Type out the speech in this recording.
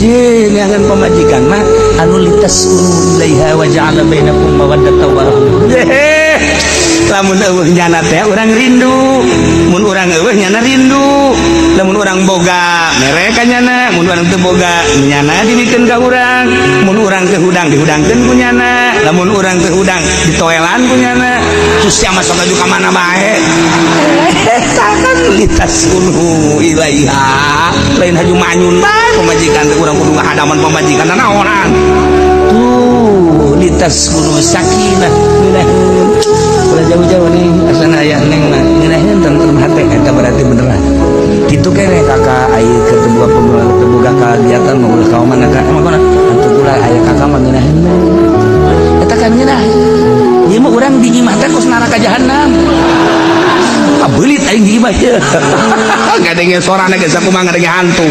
Je neangan pamajikan mah anu litaskunu ilaiha wa ja'ala bainakum mawaddatan warahmah. Lamun euweuh nyana teh urang rindu, mun urang euweuh nyana rindu. Lamun urang boga mere ka nyana, mun urang teu boga nyana dibikeun ka urang. Mun urang teu hudang dihudangkeun ku nyana, lamun urang teu hudang ditoelan ku nyana. Terus sia masuk aju ka mana bae. Eta kan litaskunu ilaiha, lain haju manyun bae pamajikan teh. Urang kudu ngahadaman pamajikan naonan tuh. Litaskunu sakinah, ngeunaheun. Ulah jauh-jauh nih, asana aya neng mah ngeunaheun, tentrem hate. Eta berarti beneran kitu kene kakak. Aya keur teu boga teu boga kagiatan mah ulah ka mana ka emang kana antuk ulah aya kakak mah ngeunaheun. Eta kan ngeunaheun. Ieu mah urang di imah teh kos neraka jahanam. Ah, beulit aing di imah ieu. Ngadenge sorana ge sakumaha ngadenge hantu.